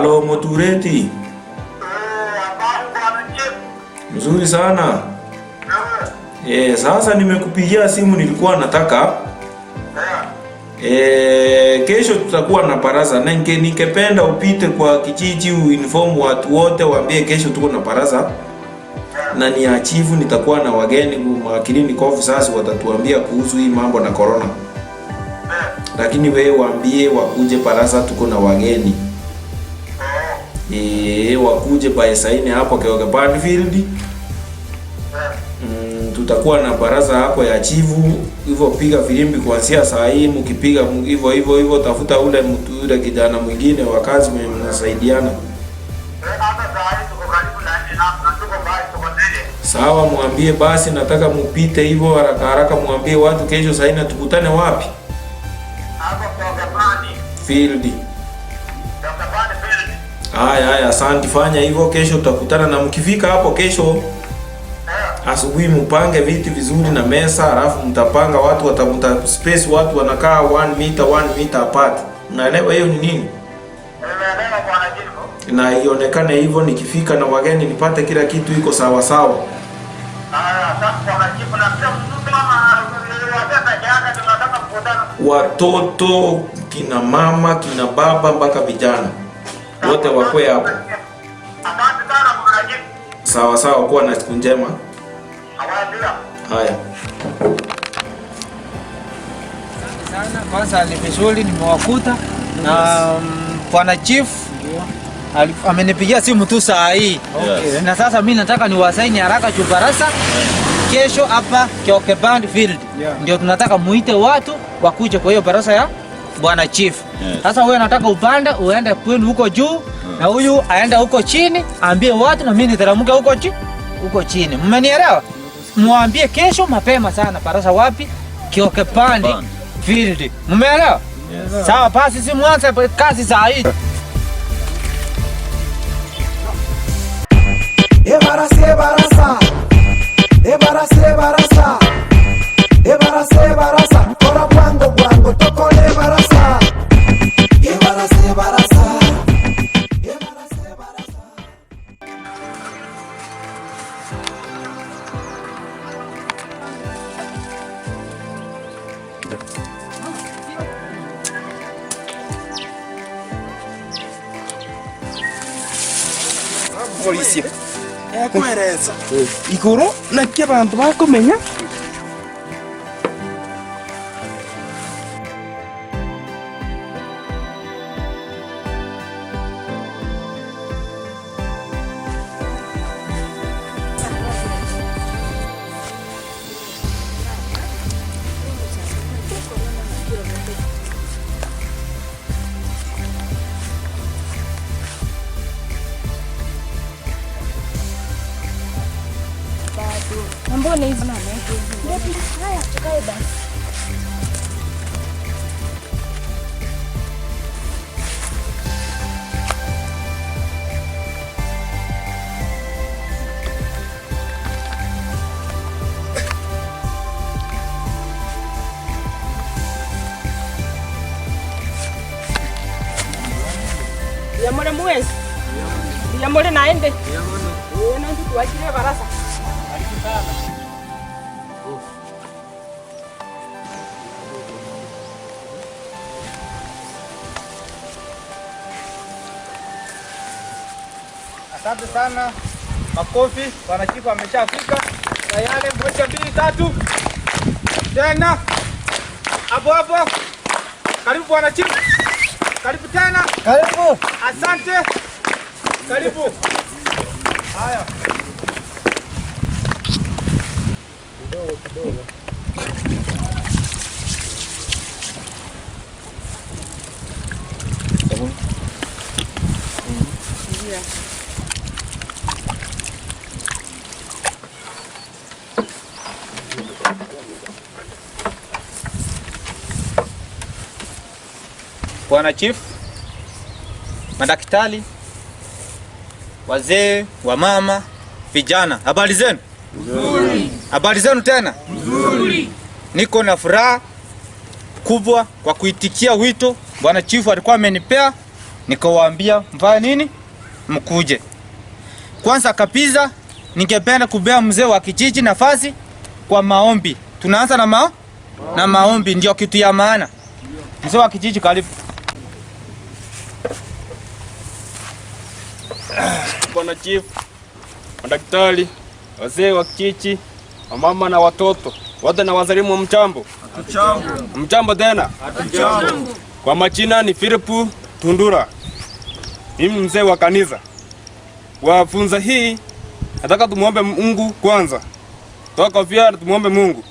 Halo Motureti. Mzuri sana. Sasa nimekupigia simu, nilikuwa nataka kesho tutakuwa na baraza na ningependa upite kwa kijiji uinform watu wote, waambie kesho tuko na baraza na ni achivu, nitakuwa na wageni ma clinic officers watatuambia kuhusu hii mambo na corona, lakini wewe waambie wakuje baraza, tuko na wageni, wakuje by saa 4 hapo Keoke Field. Tutakuwa na baraza hapo ya chifu, hivyo piga filimbi kuanzia saa hii, mkipiga hivyo hivyo hivyo, tafuta ule mtu, ule kijana mwingine wa kazi mwenye mnasaidiana. Sawa, mwambie basi nataka mupite hivyo haraka haraka, mwambie watu kesho saa 4 tukutane wapi? Field. Haya haya, asante, fanya hivyo, kesho tutakutana, na mkifika hapo kesho asubuhi mupange viti vizuri na meza, alafu mtapanga watu watamuta space, watu wanakaa 1 meter 1 meter apart. Unaelewa hiyo ni nini? Na ionekane hivyo, nikifika na wageni nipate kila kitu iko sawa sawa. Watoto, kina mama, kina baba mpaka vijana wote wakwe hapo. Sawa sawa, kuwa na siku njema. Haya. Sana kwanza ni vizuri nimewakuta na bwana chief amenipigia simu tu saa hii. Na sasa mimi nataka niwasaini haraka chubarasa kesho hapa Kioke Band Field. Ndio tunataka muite watu wakuje kwa hiyo barasa ya bwana chief. Sasa wewe nataka upande uende kwenu huko juu na huyu aende huko chini, ambie watu na mimi niteremke huko chini, huko chini. Mmenielewa? Muambie kesho mapema sana barasa wapi? Kioke Band Field. Mmeelewa? Sawa, basi si mwanze kazi saa hii. Ebarasa, ebarasa, ebarasa, ebarasa, ebarasa, ebarasa, kora bwango bwango tokole ebarasa, ebarasa, ebarasa, ebarasa, ebarasa. Polisi ekweresa iguru naki abantu bakomenya. Mbona hizi? Haya, tukae basi. Yamore mwezi yamore naende nanti tuwachire barasa. Asante sana, makofi. Bwana chifu ameshafika tayari. 1 2 3, tena hapo hapo. Karibu bwana chifu, karibu tena, karibu. Asante, karibu. Haya. Kidogo kidogo. Bwana Chief, madaktari, wazee, wamama, vijana, habari zenu? Nzuri. Habari zenu tena? Nzuri. Niko na furaha kubwa kwa kuitikia wito Bwana Chief alikuwa amenipea Nikawaambia mfanye nini? Mkuje. Kwanza kabisa ningependa kupea mzee wa kijiji nafasi kwa maombi. Tunaanza na na maombi, ndio kitu ya maana. Mzee wa kijiji, karibu. Bwana Chief, madaktari, wazee wa kijiji, wamama na watoto wote na wasalimu, mchambo. Mchambo tena. Kwa majina ni Philip Tundura. Mimi mzee wa kanisa. Kwa funza hii nataka tumuombe Mungu kwanza. Toa kofia na tumuombe Mungu.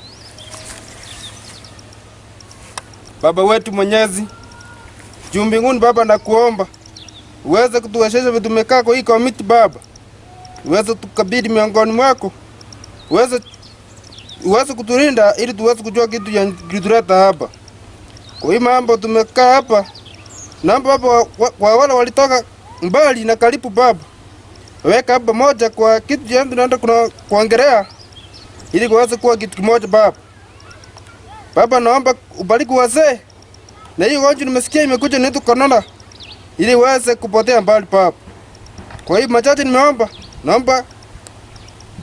Baba wetu Mwenyezi, juu mbinguni Baba, nakuomba uweze kutuwezesha vitu kwa hii komiti Baba, uweze tukabidi miongoni mwako, uweze kutulinda ili tuweze kujua kitu ya kilituleta hapa. Kwa hii mambo tumekaa hapa, naomba Baba kwa wale walitoka mbali na karibu Baba, weka hapa moja kwa kitu cha tunaenda kuna kuongelea ili kuweze kuwa kitu kimoja Baba. Baba, naomba ubariki wazee na hii ugonjwa nimesikia imekuja ni corona, ili uweze kupotea mbali Baba. Kwa hii machache nimeomba, naomba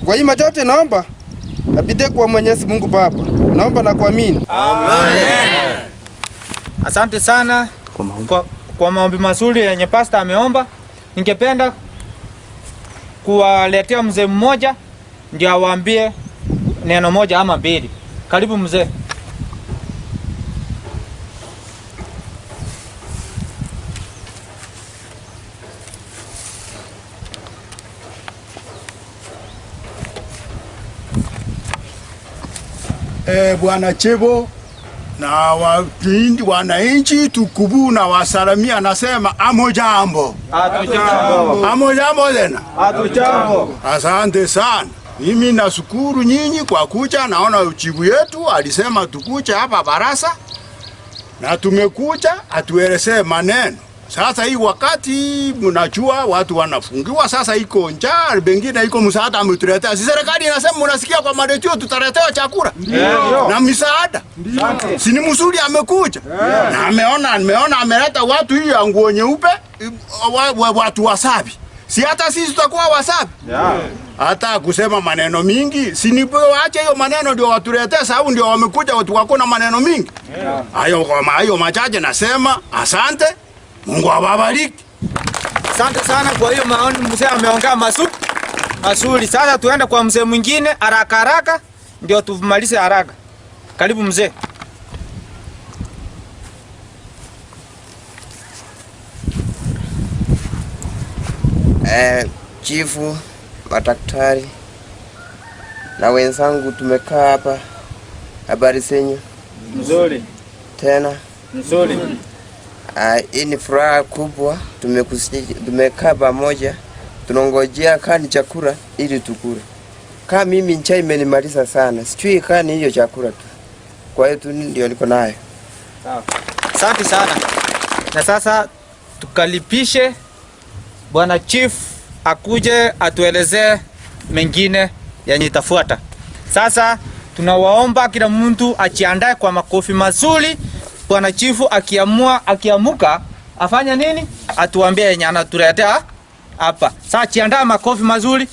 kwa hii machache naomba apite kwa Mwenyezi Mungu Baba. Naomba na kuamini. Amen. Asante sana kwa maombi mazuri yenye pastor ameomba. Ningependa kuwaletea mzee mmoja ndio awaambie neno moja ama mbili. Karibu mzee. Bwana Chebo na wananchi tukubu na wasalamia, nasema amujambo. Hatujambo. Amujambo tena. Hatujambo. Asante sana. Mimi nashukuru nyinyi kwa kuja. Naona uchibu yetu alisema tukuja hapa barasa na tumekuja atuelezee maneno. Sasa hii wakati mnajua watu wanafungiwa, sasa iko njaa, bengine iko msaada ametuletea. Si serikali inasema, mnasikia kwa maredio tutaletewa chakula na misaada. Si ni mzuri amekuja. Na ameona ameleta watu hii ya nguo nyeupe, watu wasafi. Si hata sisi tutakuwa wasafi. Hata kusema maneno mingi, si ni waache hiyo maneno ndio watuletee, sababu ndio wamekuja watu wako na maneno mingi. Hayo kwa hayo machache nasema asante. Mungu awabariki. Asante sana kwa hiyo maoni, mzee ameongea mazuri. Sasa tuende kwa mzee mwingine haraka haraka ndio tumalize haraka. Karibu mzee. Chifu, madaktari na wenzangu tumekaa hapa. Habari zenyu? Nzuri. Tena? Nzuri. Hii ni furaha kubwa, tumekaa pamoja, tunangojea kani chakula ili tukule. Kama mimi njaa imenimaliza sana, sijui kani hiyo chakula tu. Kwa hiyo tu ndio niko nayo. Sawa. Asante sana. Na sasa tukalipishe Bwana Chief akuje atuelezee mengine yenye itafuata. Sasa tunawaomba kila mtu ajiandae kwa makofi mazuri. Bwana Chifu akiamuka afanya nini? Atuambie yenye anatuletea hapa. Sasa jiandaa makofi mazuri.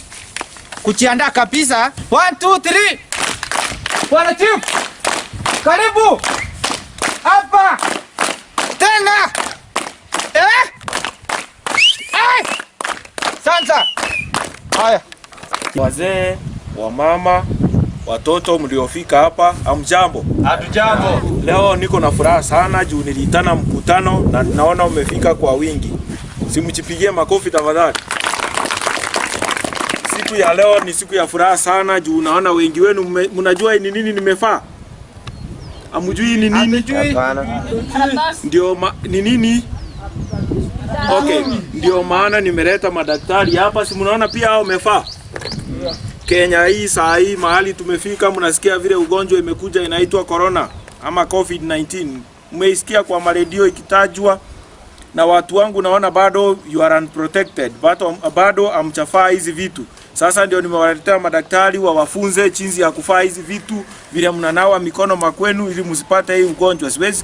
Kujiandaa kabisa. 1 2 3. Bwana Chifu, karibu. Hapa. Tena. Sasa. Haya. Wazee, wamama, watoto mliofika hapa, hamjambo? Hatujambo. Leo niko na furaha sana juu niliitana mkutano na naona umefika kwa wingi. Simchipigie makofi tafadhali. Siku ya leo ni siku ya furaha sana juu naona wengi wenu mnajua ni nini nimefaa. Hamjui ni nini? Hapana. Ndio ni nini? Okay, ndio maana nimeleta madaktari hapa, si mnaona pia hao wamefaa. Kenya hii saa hii mahali tumefika, mnasikia vile ugonjwa imekuja inaitwa corona ama COVID-19. Mmeisikia kwa maredio ikitajwa na watu wangu, naona bado you are unprotected, bado hamchafaa hizi vitu. Sasa ndio nimewaletea madaktari wawafunze jinsi ya kufaa hizi vitu, vile mnanawa mikono makwenu ili msipate hii ugonjwa. Siwezi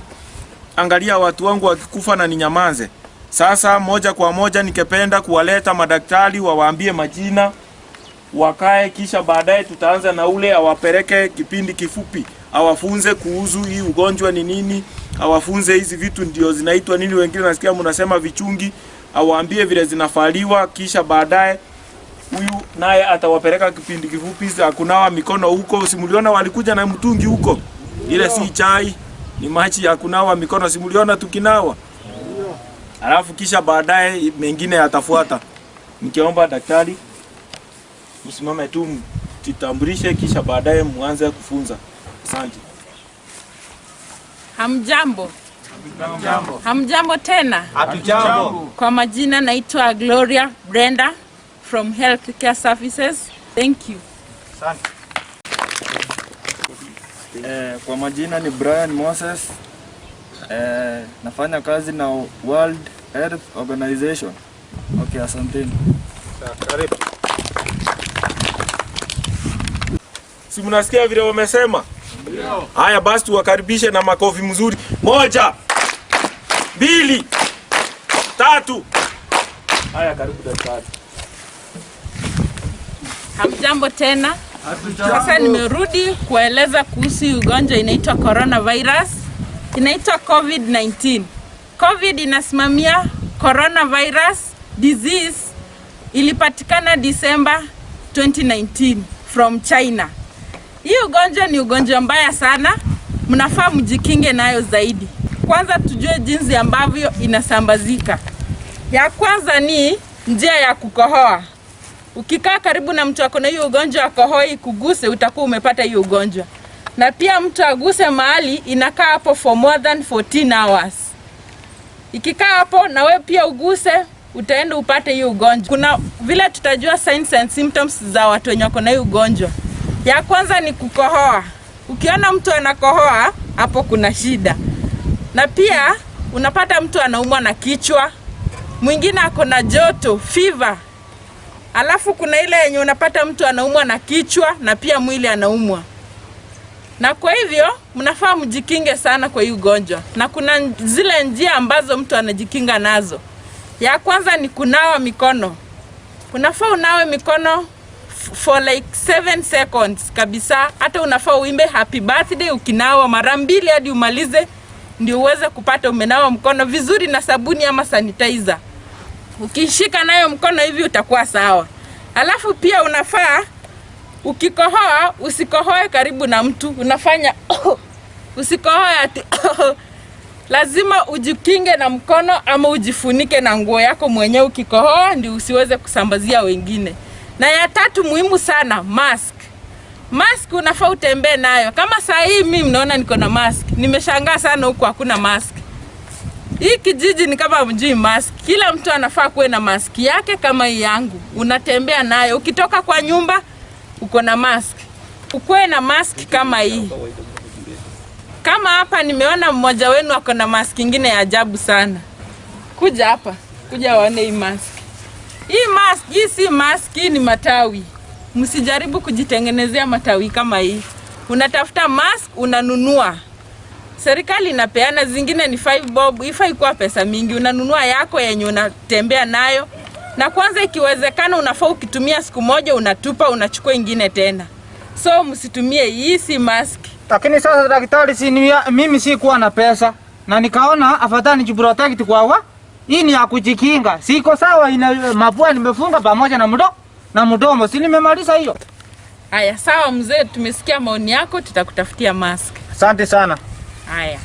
angalia watu wangu wakikufa na ninyamanze. Sasa moja kwa moja ningependa kuwaleta madaktari wawaambie majina, wakae, kisha baadaye tutaanza na ule awapeleke kipindi kifupi, awafunze kuhusu hii ugonjwa ni nini, awafunze hizi vitu ndio zinaitwa nini, wengine nasikia mnasema vichungi, awaambie vile zinafaliwa, kisha baadaye huyu naye atawapeleka kipindi kifupi za kunawa mikono huko. Simuliona walikuja na mtungi huko, ile si chai, ni maji ya kunawa mikono, simuliona tukinawa. Alafu kisha baadaye mengine yatafuata. Nikiomba daktari msimame tu mjitambulishe, kisha baadaye muanze kufunza. Asante. Hamjambo. Hamjambo tena. Hatujambo. Kwa majina naitwa Gloria Brenda from Healthcare Services. Thank you. Asante. Kwa majina ni Brian Moses. Nafanya kazi na World Health Organization. Okay, asanteni. Karibu. Si mnasikia vile wamesema? Haya basi tuwakaribishe na makofi mzuri. 1, 2, 3. Haya, karibu daktari. Hamjambo tena. Sasa nimerudi kueleza kuhusu ugonjwa inaitwa coronavirus. Inaitwa COVID-19. COVID inasimamia coronavirus disease, ilipatikana December 2019 from China. Hii ugonjwa ni ugonjwa mbaya sana, mnafaa mjikinge nayo zaidi. Kwanza tujue jinsi ambavyo inasambazika. Ya kwanza ni njia ya kukohoa. Ukikaa karibu na mtu ako na hiyo ugonjwa akohoe ikuguse, utakuwa umepata hiyo ugonjwa. Na pia mtu aguse mahali inakaa hapo for more than 14 hours. Ikikaa hapo na wewe pia uguse, utaenda upate hiyo ugonjwa. Kuna vile tutajua signs and symptoms za watu wenye wako na hiyo ugonjwa. Ya kwanza ni kukohoa. Ukiona mtu anakohoa, hapo kuna shida. Na pia unapata mtu anaumwa na kichwa, mwingine ako na joto, fever. Alafu kuna ile yenye unapata mtu anaumwa na kichwa na pia mwili anaumwa. Na kwa hivyo mnafaa mjikinge sana kwa hii ugonjwa. Na kuna zile njia ambazo mtu anajikinga nazo. Ya kwanza ni kunawa mikono. Unafaa unawe mikono for like 7 seconds kabisa. Hata unafaa uimbe happy birthday ukinawa mara 2 hadi umalize, ndio uweze kupata umenawa mkono vizuri na sabuni ama sanitizer. Ukishika nayo mkono hivi utakuwa sawa. Alafu pia unafaa ukikohoa usikohoe karibu na mtu, unafanya usikohoe ati lazima ujikinge na mkono ama ujifunike na nguo yako mwenyewe ukikohoa, ndio usiweze kusambazia wengine. Na ya tatu muhimu sana, mask. Mask unafaa utembee nayo. Kama saa hii mimi mnaona niko na mask. Nimeshangaa sana huku hakuna mask. Hii kijiji ni kama mjui mask. Kila mtu anafaa kuwe na mask yake kama hii yangu. Unatembea nayo. Ukitoka kwa nyumba uko na mask. Ukuwe na mask kama hii. Kama hapa nimeona mmoja wenu ako na mask ingine ya ajabu sana. Kuja hapa, kuja waone hii mask. Hii mask, hii si mask, hii ni matawi. Msijaribu kujitengenezea matawi kama hii. Unatafuta mask, unanunua. Serikali inapeana zingine ni 5 bob, ifai kuwa pesa mingi. Unanunua yako yenye unatembea nayo. Na kwanza ikiwezekana unafaa ukitumia siku moja unatupa, unachukua ingine tena. So msitumie hii si mask. Lakini sasa daktari, si mimi sikuwa na pesa na nikaona afadhali nijiprotect kwa wa. Hii ni ya kujikinga. Siko sawa, ina mapua nimefunga pamoja na mdomo na mdomo. Si nimemaliza hiyo? Haya, sawa mzee, tumesikia maoni yako, tutakutafutia mask. Asante sana. Haya.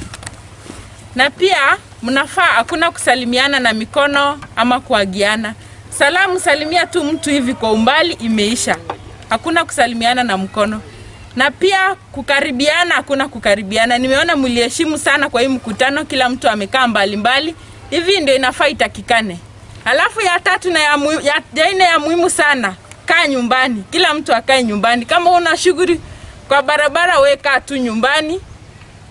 Na pia mnafaa hakuna kusalimiana na mikono ama kuagiana. Salamu salimia tu mtu hivi kwa umbali, imeisha. Hakuna kusalimiana na mkono. Na pia kukaribiana, hakuna kukaribiana. Nimeona mliheshimu sana kwa hii mkutano, kila mtu amekaa mbali mbali. Hivi ndio inafaa itakikane. Alafu ya tatu na ya nne ya muhimu sana, kaa nyumbani. Kila mtu akae nyumbani. Kama una shughuli kwa barabara, we kaa tu nyumbani.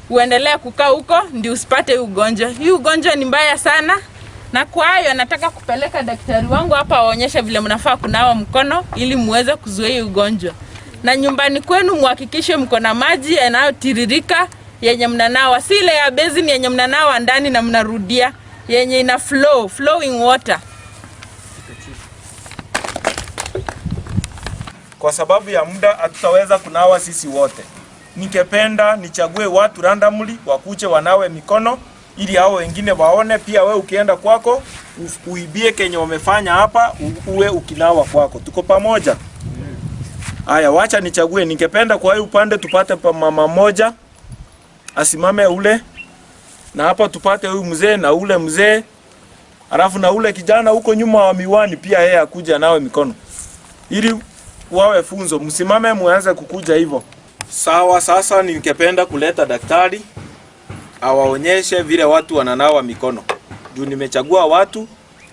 Uendelee kukaa huko ndio usipate ugonjwa. Hii ugonjwa ni mbaya sana. Na kwa hayo nataka kupeleka daktari wangu hapa awaonyeshe vile mnafaa kunawa mkono ili muweze kuzuia hii ugonjwa. Na nyumbani kwenu muhakikishe mko na maji yanayotiririka yenye mnanawa, si ile ya basin yenye mnanawa ndani na mnarudia. yenye ina flowing water. Kwa sababu ya muda hatutaweza kunawa sisi wote. Ningependa nichague watu randomly wakuche wanawe mikono ili hao wengine waone. Pia we ukienda kwako uibie kenye wamefanya hapa, uwe ukinawa kwako. Tuko pamoja? Haya, wacha nichague. Ningependa kwa hii upande tupate pa mama moja asimame ule, na hapa tupate huyu mzee na ule mzee, alafu na ule kijana huko nyuma wa miwani pia yeye akuja nawe mikono, ili wawe funzo. Msimame muanze kukuja hivyo. Sawa, sasa ningependa kuleta daktari awaonyeshe vile watu wananawa mikono. Juu nimechagua watu,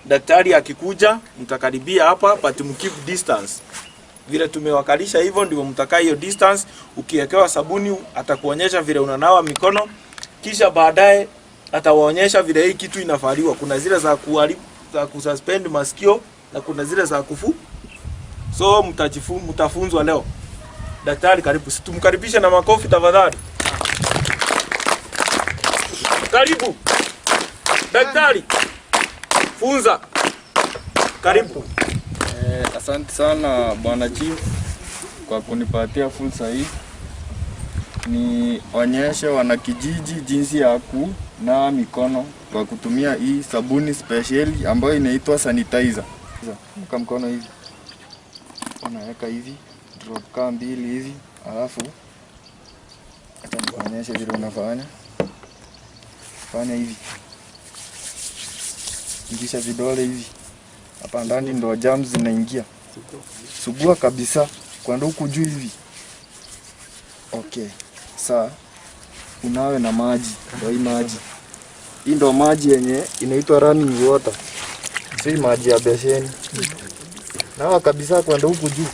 daktari akikuja mtakaribia hapa, but mkeep distance. Vile tumewakalisha hivyo ndivyo mtakaa hiyo distance. Ukiwekewa sabuni atakuonyesha vile unanawa mikono, kisha baadaye atawaonyesha vile hii kitu inafaliwa. Kuna zile za kuharibu, za kususpend masikio na kuna zile za kufu. So mtafunzwa leo. Daktari karibu. Tumkaribishe na makofi tafadhali. Karibu. Daktari. Funza. Karibu. Asante sana Bwana Chief kwa kunipatia fursa hii. Nionyeshe wanakijiji jinsi ya kunawa mikono kwa kutumia hii sabuni speciali ambayo inaitwa sanitizer. Weka mkono hivi. Unaweka hivi, drop kama mbili hivi, alafu acha nikuonyeshe vile unafanya. Fanya hivi. Ingisha vidole hivi. Hapa ndani ndo germs zinaingia. Sugua kabisa kwenda huku juu hivi. Okay. Sasa unawe na maji. Ndio hii maji. Hii ndo maji yenye inaitwa running water. Si maji ya besheni. Nawa kabisa kwenda huku juu.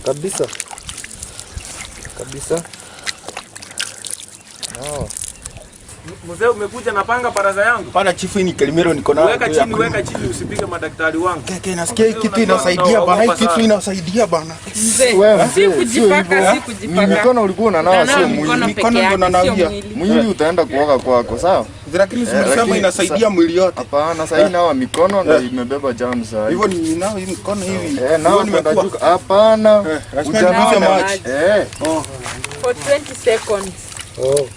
Kabisa. Kabisa. Nawa. Mzee umekuja na panga baraza yangu? Pana chifu, hii ni Kalimero niko nayo. Weka chini usipige madaktari wangu. Keke, nasikia hii kitu inasaidia bana, hii kitu inasaidia bana. Wewe Si kujipaka, si kujipaka. Mikono ulikuwa unanawa, sio mwili. Mikono ndo nanawia. Mwili utaenda kuoga kwako, sawa? Lakini si msema inasaidia mwili yote. Hapana, sasa hii nawa mikono ndio imebeba germs sasa. Hivyo ni nao hii mikono hivi. Nawa kwenda juu. Hapana. Lazima maji. For 20 seconds. Oh.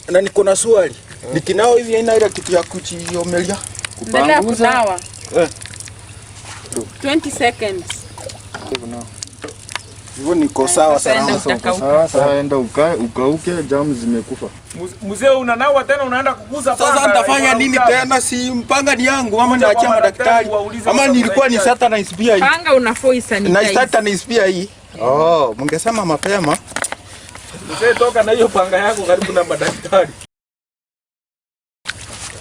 Na niko na swali. Nikinao hivi haina ile kitu ya kuchiomelea. Endelea kunawa. 20 seconds. Hivyo niko sawa salama. Sasa enda ukauke, germs zimekufa. Mzee unanawa tena unaenda kukuza panga. Sasa nitafanya nini tena? Si mpanga ni yangu ama niachia madaktari? Ama nilikuwa ni satanize pia hii. Panga unafoi sanitize. Na satanize pia hii. Oh, mungesema mapema. Mzee toka na hiyo panga yako karibu na madaktari.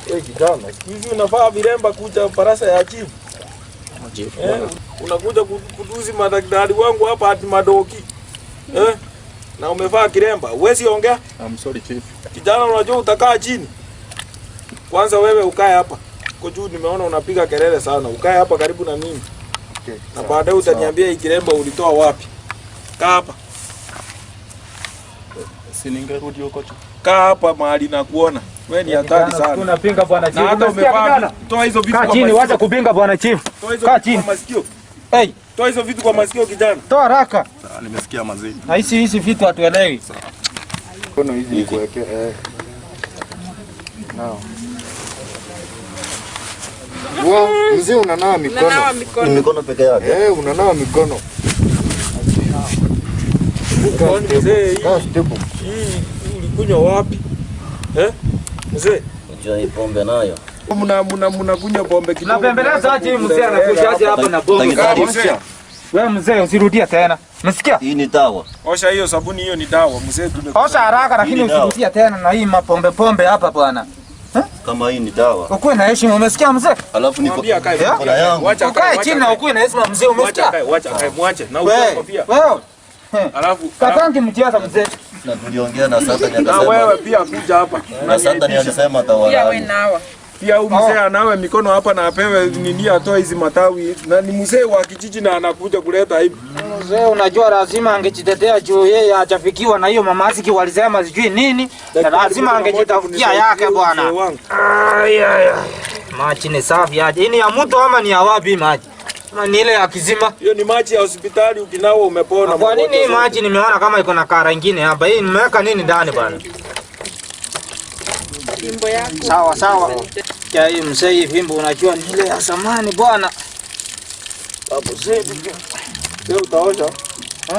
Wewe kijana, hivi unafaa viremba kuja barasa ya chief. Unakuja kuduzi madaktari wangu hapa ati madoki. Na umevaa kiremba. Huwezi ongea? I'm sorry chief. Kijana unajua utakaa chini. Kwanza wewe ukae hapa. Kwa juu nimeona unapiga kelele sana. Ukae hapa karibu na mimi. Okay. Na baadaye utaniambia hii kiremba ulitoa wapi. Kaa hapa. Si ningerudi huko tu. Kaa hapa mahali na kuona. Wewe ni hatari sana. Tunapinga bwana chief. Na hata umevaa, toa hizo vitu kwa chini, wacha kupinga bwana chief. Kaa chini. Masikio. Hey, toa hizo vitu kwa masikio kijana. Toa haraka. Sawa, nimesikia mazee. Na hizi vitu hatuelewi. Mkono hivi nikuweke. Nao. Wa, mzee unanawa mikono. Unanawa mikono. Ni mikono peke yake. Unanawa mikono. Mzee, hii ulikunywa wapi? Mzee, unajua hii pombe nayo. Mna kunywa pombe kidogo. Napembeleza aje mzee anakuja aje hapa na pombe. Wewe mzee usirudia tena. Umesikia? Hii ni dawa. Osha hiyo sabuni, hiyo ni dawa mzee. Osha haraka lakini usirudia tena na hii mapombe pombe hapa bwana. Kama hii ni dawa. Ukuwe na heshima, umesikia mzee? Alafu niko na yangu. Ukae chini na ukuwe na heshima mzee, umesikia? Wacha akae, mwache na utoe kofia. Wewe. Alafu katangi mtiaza mzee. Na tuliongea na Satan akasema. Na wewe pia kuja hapa. Na Satan alisema atawala. Pia wewe nawa. Pia huyu mzee anawe mikono hapa na apewe nini, atoe hizi matawi. Na ni mzee wa kijiji na anakuja kuleta aibu. Mzee, unajua lazima angejitetea juu yeye hajafikiwa na hiyo mamasiki walisema sijui nini, na lazima angejitafutia yake bwana. Ai, ai, ai. Maji ni safi aje. Hii ni ya mtu ama ni ya wapi maji? Ama ni ile ya kizima? Hiyo ni maji ya hospitali, ukinawa umepona. Kwa nini hii maji nimeona kama iko na kara ingine hapa? Hii nimeweka nini ndani bwana? Fimbo yako. Sawa sawa. Ya hii mzee, hii fimbo unajua ni ile ya zamani bwana. Babu zetu. Leo utaosha.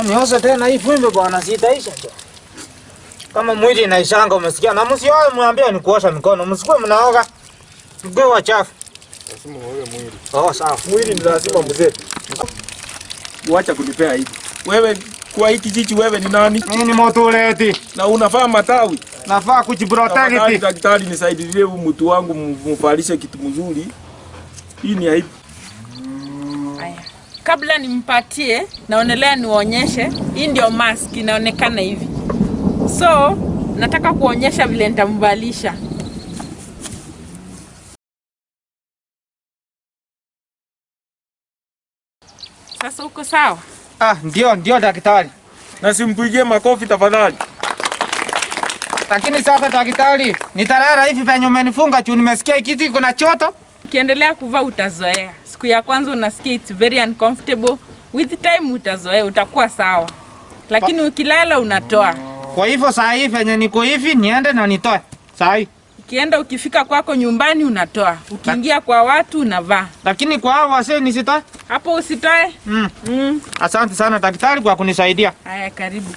Nioshe tena hii fimbo bwana, sitaisha. Kama mwili inaishanga umesikia, na msioe mwambie ni kuosha mikono, msikuwe mnaoga. Mkuwe wachafu. Lazima uoge mwili. Oh, sawa. Mwili ni lazima mzee. Wacha kunipea hivi. Wewe kwa hiki kijiji wewe ni nani? Mimi ni motuleti. Na unafaa matawi. Nafaa kujiprotect. Daktari, nisaidie huyu mtu wangu mvalishe kitu mzuri. Hii ni aibu. Kabla nimpatie, naonelea niwaonyeshe. Hii ndio mask inaonekana hivi. So, nataka kuonyesha vile nitamvalisha. Sasa uko sawa? Ah, ndio daktari. Na simpigie makofi tafadhali. Lakini sasa daktari, nitalala hivi penye umenifunga juu nimesikia kitu iko na choto. Ukiendelea kuvaa utazoea. Siku ya kwanza unasikia it's very uncomfortable. With time utazoea, utakuwa sawa. Lakini ukilala unatoa. Kwa hivyo saa hii penye niko hivi niende na nitoe. Saa hii. Ukienda ukifika kwako nyumbani unatoa. Ukiingia kwa watu unavaa. Lakini kwa hao wasee nisitoe? Hapo usitoe. Asante sana daktari kwa kunisaidia. Haya, karibu.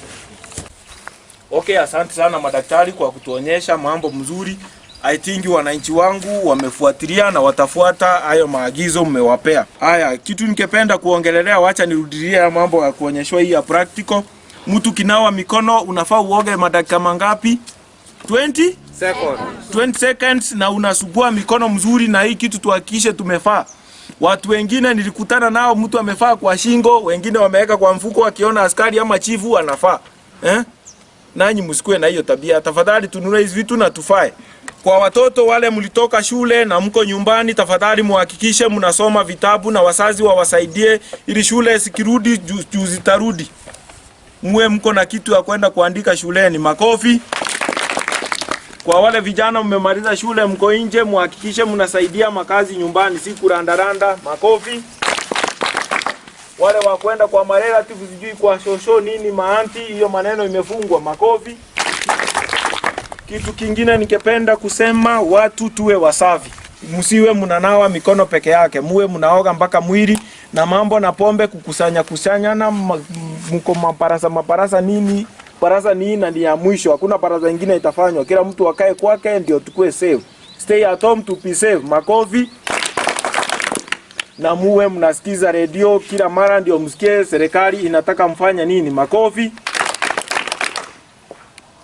Okay, asante sana madaktari kwa kutuonyesha mambo mzuri. I think wananchi wangu wamefuatilia na watafuata hayo maagizo mmewapea. Haya, kitu ningependa kuongelelea, wacha nirudilie mambo ya kuonyeshwa hii ya practical. Mtu kinawa mikono unafaa uoge madakika mangapi? 20 seconds. 20 seconds na unasugua mikono mzuri, na hii kitu tuhakikishe tumefaa. Watu wengine nilikutana nao, mtu amefaa kwa shingo, wengine wameweka kwa mfuko, akiona askari ama chifu anafaa. Nanyi msikue na hiyo tabia. Tafadhali tununue hizi vitu na tufae. Kwa watoto wale mlitoka shule na mko nyumbani, tafadhali muhakikishe mnasoma vitabu na wazazi wawasaidie ili shule sikirudi juu zitarudi. Muwe mko na kitu ya kwenda kuandika shuleni. Makofi. Kwa wale vijana mmemaliza shule mko nje, muhakikishe mnasaidia makazi nyumbani, si kurandaranda. Makofi. Wale wa kwenda kwa marelative sijui kwa shosho nini maanti, hiyo maneno imefungwa. Makofi. Kitu kingine ningependa kusema, watu tuwe wasafi. Msiwe mnanawa mikono peke yake, muwe mnaoga mpaka mwili. Na mambo na pombe kukusanya kusanyana, mko maparasa maparasa nini, parasa ni na ni ya mwisho, hakuna parasa nyingine itafanywa. Kila mtu akae kwake ndio tukue safe. Stay at home to be safe. Makofi. Na muwe mnasikiza redio kila mara ndio msikie serikali inataka mfanye nini. Makofi.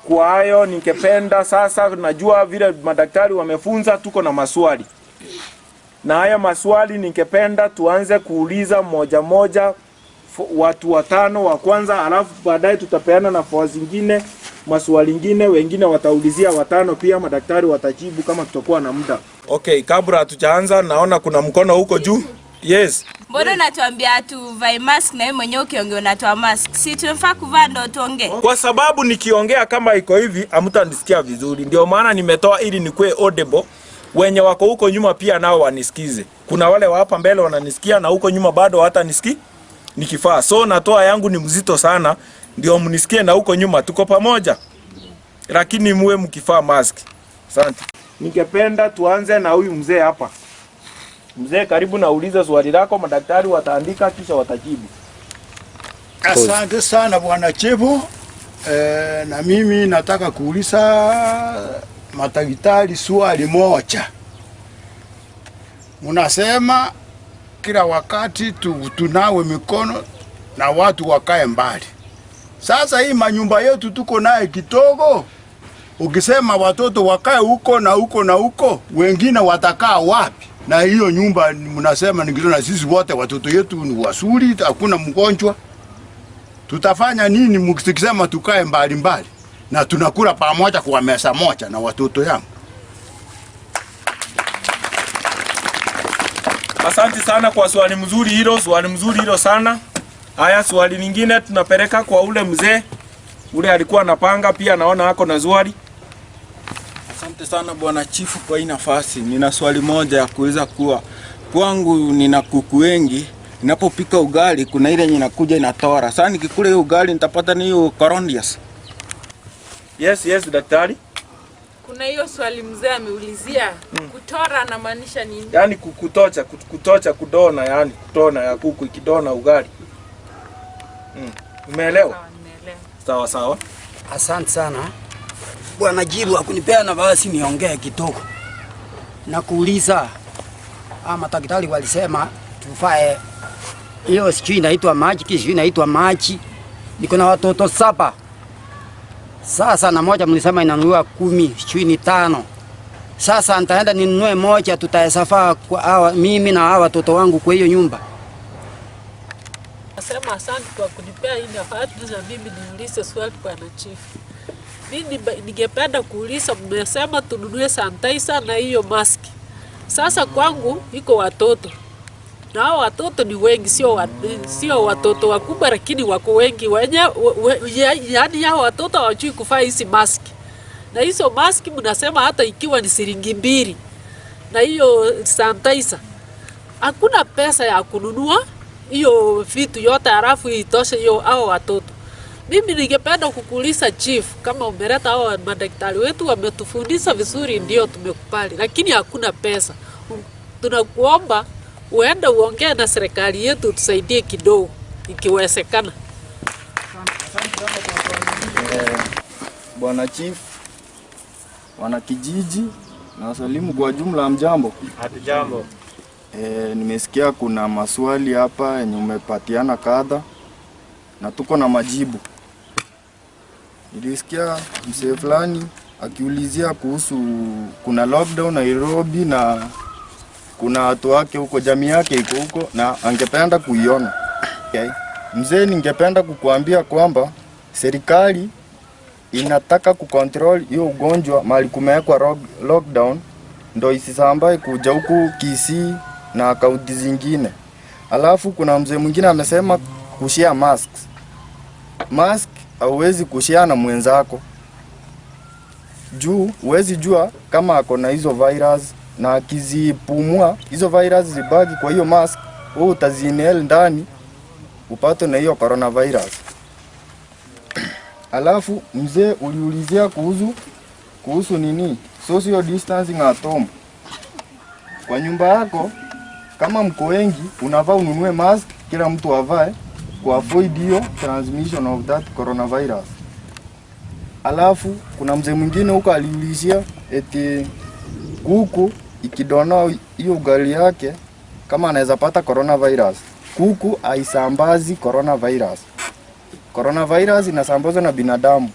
Kwa hayo ningependa sasa, najua vile madaktari wamefunza, tuko na maswali. Na haya maswali ningependa tuanze kuuliza moja moja, watu watano wa kwanza, alafu baadaye tutapeana nafasi zingine, maswali ingine, wengine wataulizia watano pia, madaktari watajibu kama tutakuwa na muda. Okay, kabla hatujaanza naona kuna mkono huko juu. Yes. Mbona unatuambia tuvae mask na wewe mwenyewe ukiongea unatoa mask? Si tunafaa kuvaa ndo tuongee? Kwa sababu nikiongea kama iko hivi hamtanisikia vizuri. Ndio maana nimetoa ili nikuwe audible. Wenye wako huko nyuma pia nao wanisikize. Kuna wale wa hapa mbele wananisikia na huko nyuma bado hawatanisikia nikifaa. So natoa yangu ni mzito sana ndio mnisikie na huko nyuma tuko pamoja. Lakini muwe mkifaa mask. Asante. Ningependa tuanze na huyu mzee hapa. Mzee, karibu na uliza swali lako, madaktari wataandika kisha watajibu. Asante sana bwana Chifu. Na mimi nataka kuuliza madaktari swali moja. Munasema kila wakati tunawe mikono na watu wakae mbali. Sasa hii manyumba yetu tuko naye kidogo. Ukisema watoto wakae huko na huko na huko, wengine watakaa wapi? Na hiyo nyumba mnasema ni kidogo, na sisi wote watoto yetu ni wazuri, hakuna mgonjwa. Tutafanya nini mkisema tukae mbali mbali na tunakula pamoja kwa meza moja na watoto yangu? Asante sana kwa swali mzuri hilo, swali mzuri hilo sana. Haya, swali lingine tunapeleka kwa ule mzee ule alikuwa anapanga pia, naona ako na swali. Asante sana bwana chifu kwa hii nafasi. Nina swali moja ya kuweza kuwa kwangu, nina kuku wengi. Ninapopika ugali kuna ile yenye inakuja inatora. Sasa nikikula hiyo ugali nitapata ni hiyo corondias. Yes, yes daktari. Kuna hiyo swali mzee ameulizia, kutora anamaanisha nini? Yaani kutocha, kutocha kudona, yani kutona ya kuku ikidona ugali. Umeelewa? Sawa sawa. Asante sana bwana Jibu akunipea nafasi niongee kidogo na kuuliza, ama daktari walisema tufae hiyo, sijui inaitwa maji, sijui inaitwa maji. Niko na watoto 7 sasa, na moja mlisema inanunuliwa 10, sijui ni 5. Sasa nitaenda ninunue moja, tutayasafaa kwa hawa, mimi na hawa watoto wangu kwa hiyo nyumba. Nasema asante kwa kunipea hii nafasi na mimi niulize swali bwana chief. Mimi ningependa kuuliza, mmesema tununue sanitizer na hiyo mask. Sasa kwangu iko watoto. Na hao watoto ni wengi, sio watoto wakubwa, lakini wako wengi wenye, yaani hao watoto hawajui kuvaa hizi mask. Na hizo mask mnasema hata ikiwa ni shilingi 2 na hiyo sanitizer, hakuna pesa ya kununua hiyo vitu yote halafu itoshe hiyo hao watoto. Mimi ningependa kukuuliza chief, kama umeleta hao madaktari wetu wametufundisha vizuri, ndio tumekubali, lakini hakuna pesa. Tunakuomba uende uongee na serikali yetu tusaidie kidogo ikiwezekana. Bwana chief, wana kijiji na wasalimu kwa jumla, mjambo? Hatujambo. Nimesikia kuna maswali hapa yenye umepatiana kadha na tuko na majibu. Nilisikia mzee fulani akiulizia kuhusu kuna lockdown Nairobi na kuna watu wake huko, jamii yake iko huko na angependa kuiona. Okay. Mzee, ningependa kukuambia kwamba serikali inataka kucontrol hiyo ugonjwa mahali kumewekwa lockdown ndo isisambae kuja huku Kisii na kaunti zingine. Alafu kuna mzee mwingine amesema kushare masks. Mask hauwezi kushare na mwenzako. Juu huwezi jua kama ako na hizo virus, na akizipumua hizo virus zibaki kwa hiyo mask, wewe utazinhale ndani upate na hiyo coronavirus. Alafu mzee uliulizia kuhusu nini? Social distancing at home. Kwa nyumba yako kama mko wengi unavaa ununue mask, kila mtu avae ku avoid hiyo transmission of that coronavirus. Alafu kuna mzee mwingine huko aliulizia eti kuku ikidona hiyo ugali yake kama anaweza pata coronavirus. Kuku haisambazi coronavirus. Coronavirus inasambazwa na binadamu.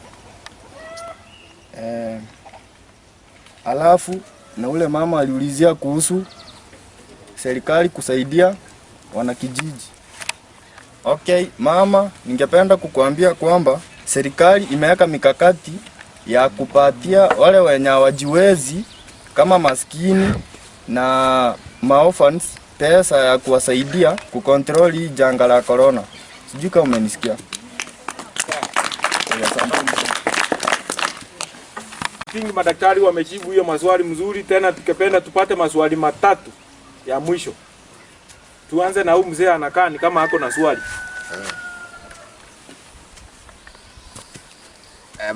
Alafu na ule mama aliulizia kuhusu serikali kusaidia wanakijiji. Okay, mama, ningependa kukuambia kwamba serikali imeweka mikakati ya kupatia wale wenye hawajiwezi kama maskini na maorphans pesa ya kuwasaidia kucontrol hii janga la corona. Sijui kama umenisikia. Tingi madaktari wamejibu hiyo maswali mzuri. Tena tukipenda tupate maswali matatu ya mwisho. Tuanze na huyu mzee anakaa ni kama hako na swali.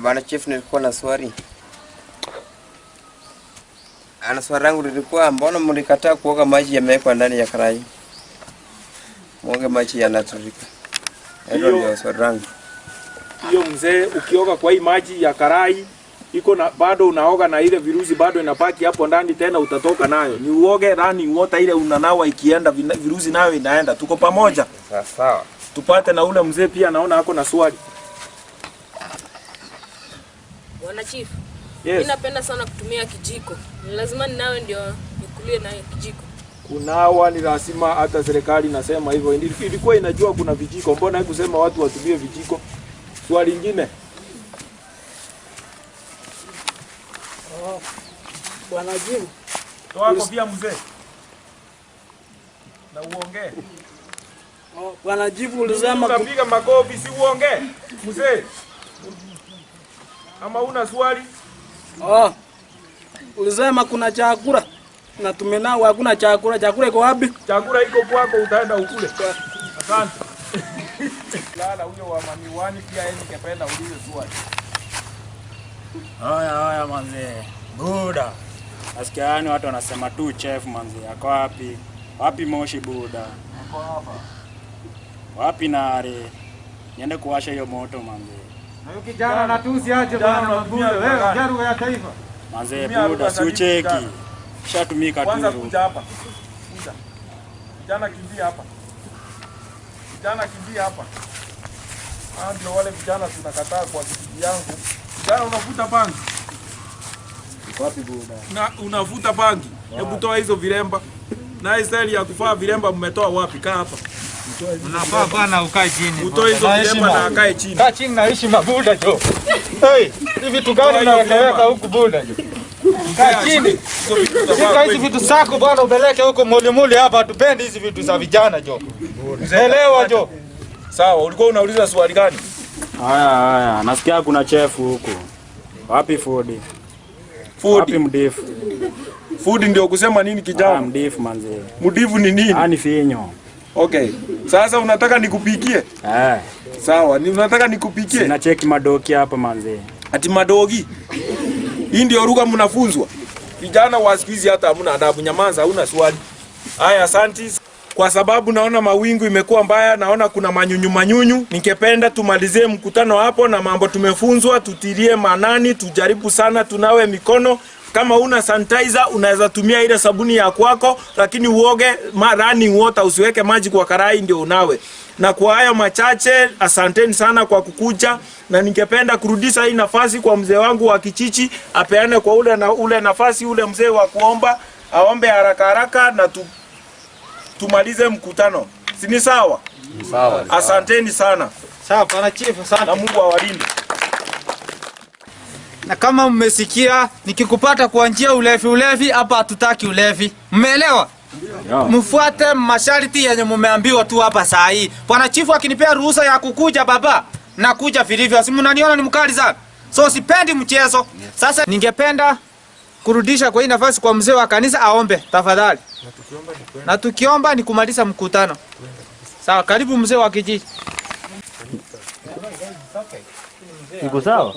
Bwana chief, nilikuwa na swali. Ana swali langu lilikuwa, mbona mlikataa kuoga maji yamewekwa ndani ya karai? Muoge maji yanatiririka. Hilo ndio swali langu. Hiyo mzee, ukioga kwa hii maji ya karai iko na bado unaoga na ile virusi bado inabaki hapo ndani, tena utatoka nayo. Ni uoge running water ile unanawa, ikienda virusi nayo inaenda. Tuko pamoja? Sawa sawa. Tupate na ule mzee pia naona hako na swali. Bwana chief. Yes. Mimi napenda sana kutumia kijiko. Ni lazima ninawe ndio nikulie nayo kijiko. Kunawa ni lazima, hata serikali inasema hivyo. Ilikuwa inajua kuna vijiko, mbona haikusema watu watumie vijiko? Swali lingine. Bwana Jibu. Toa kofia mzee. Na uongee. Oh, Bwana Chifu ulisema Utapiga makofi si uongee. Mzee. Ama una swali? Oh. Ulisema kuna chakula na tumenao hakuna chakula. Chakula iko wapi? Chakula iko kwako, utaenda ukule. Asante. Lala huyo wa mamiwani pia yeye ningependa ulize swali. Haya haya manze. Buda. Nasikia yani watu wanasema tu chef manze. Ako wapi? Wapi Moshi buda? Ako hapa. Wapi Nare? Niende kuwasha hiyo moto manze. Na huyu kijana anatusi aje bwana Mabuda. Wewe jaru ya taifa. Manze Tumia lugha buda si sanifu ucheki. kijana. Shatumika Kwanza tu. kuja hapa. Kuja. Kijana kimbia hapa. Kijana kimbia hapa. Ah, ndio wale vijana tunakataa kwa kijiji yangu. Kijana unavuta bangi. Wapi buda? Na unavuta bangi. Hebu toa hizo vilemba. Na hii style ya kuvaa vilemba mmetoa wapi? Kaa hapa. Unafaa bwana ukae chini. Utoe hizo vilemba na akae chini. Kaa chini na heshima buda jo. Hey, hivi vitu gani unawekaweka huku buda jo? Kaa chini. Shika hizi vitu zako bwana upeleke huko mulimuli hapa, hatupendi hizi vitu za vijana jo. Elewa jo. Sawa, ulikuwa unauliza swali gani? Haya haya, nasikia kuna chef huku. Wapi food? Food. Wapi mdifu? Food ndio kusema nini kijana? Ah, mdifu manze. Mdifu ni nini? Ah, ni finyo. Okay. Sasa unataka nikupikie? Eh. Sawa, ni unataka nikupikie? Sina cheki madoki hapa manze. Ati madogi. Hii ndio lugha mnafunzwa. Vijana wa siku hizi hata hamna adabu. Nyamaza, huna swali. Haya, asanti. Kwa sababu naona mawingu imekuwa mbaya, naona kuna manyunyu manyunyu. Ningependa tumalizie mkutano hapo na mambo tumefunzwa, tutilie maanani, tujaribu sana, tunawe mikono. Kama una sanitizer unaweza tumia ile sabuni ya kwako, lakini uoge running water, usiweke maji kwa karai ndio unawe. Na kwa hayo machache, asanteni sana kwa kukuja, na ningependa kurudisha hii nafasi kwa mzee wangu wa Kichichi, apeane kwa ule na ule nafasi ule mzee wa kuomba, aombe haraka haraka na tumalize mkutano. Si ni sawa? Sawa. Asanteni sana. Sawa, bwana chief, asante. Na Mungu awalinde. Na kama mmesikia nikikupata kwa njia ulevi ulevi, hapa hatutaki ulevi. Mmeelewa? Mfuate masharti yenye mumeambiwa tu hapa saa hii. Bwana chifu akinipea ruhusa ya kukuja baba, nakuja vilivyo. Si mnaniona ni mkali sana. So sipendi mchezo. Sasa ningependa kurudisha kwa hii nafasi kwa mzee wa kanisa aombe tafadhali. Na tukiomba ni kumaliza mkutano. Sawa, karibu mzee wa kijiji. Iko sawa?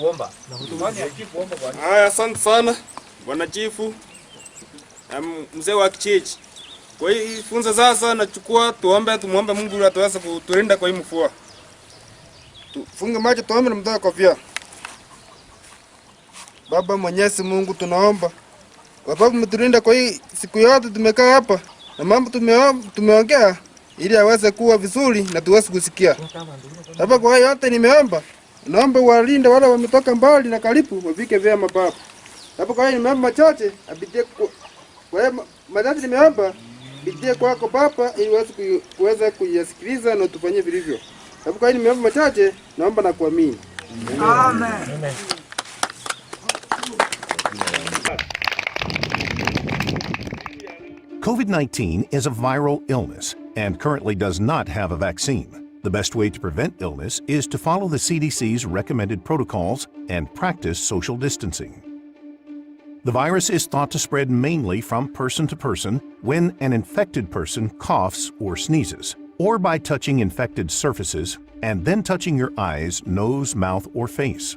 Haya, asante sana bwana chifu, mzee wa kijiji. Kwa hii funza sasa nachukua, tuombe, tumuombe Mungu atuweze kutulinda kwa hii mvua. Tufunge macho tuombe na mtoe kofia. Baba Mwenyezi Mungu, tunaomba kwa sababu umetulinda kwa hii siku yote tumekaa hapa na mambo tumeongea ili aweze kuwa vizuri na tuweze kusikia. Baba, kwa hayo yote nimeomba, naomba walinde wale wametoka mbali na karibu wafike vyema Baba. Baba, kwa hayo nimeomba machache, apitie kwa hayo machache nimeomba, pitie kwako Baba ili uweze kuweza kuyasikiliza na tufanyie vilivyo. Baba, kwa hayo nimeomba machache, naomba na kuamini. Amen. Amen. COVID-19 is a viral illness and currently does not have a vaccine. The best way to prevent illness is to follow the CDC's recommended protocols and practice social distancing. The virus is thought to spread mainly from person to person when an infected person coughs or sneezes, or by touching infected surfaces and then touching your eyes, nose, mouth, or face.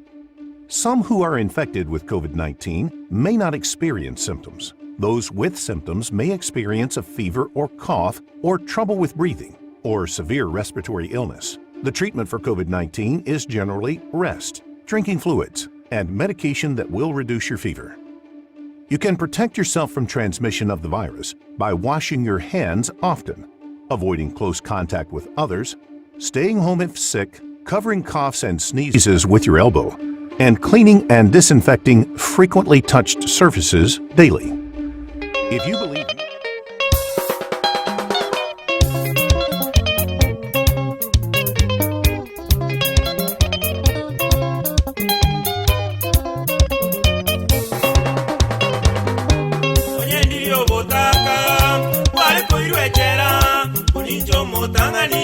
Some who are infected with COVID-19 may not experience symptoms. Those with symptoms may experience a fever or cough or trouble with breathing or severe respiratory illness. The treatment for COVID-19 is generally rest, drinking fluids, and medication that will reduce your fever. You can protect yourself from transmission of the virus by washing your hands often, avoiding close contact with others, staying home if sick, covering coughs and sneezes with your elbow, and cleaning and disinfecting frequently touched surfaces daily. If you believe Onye ndiri obotaka, wale koirwechera, ulinjo mo omotang'ani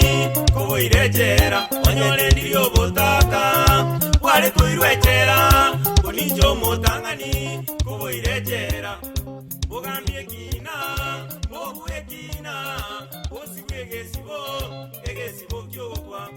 koboire echera onyore ndiri obotaka bware koirwa echera koninche omotang'ani koboire echera bogambie kina bobue kina bosigwe egesibo egesibo kiogokwa.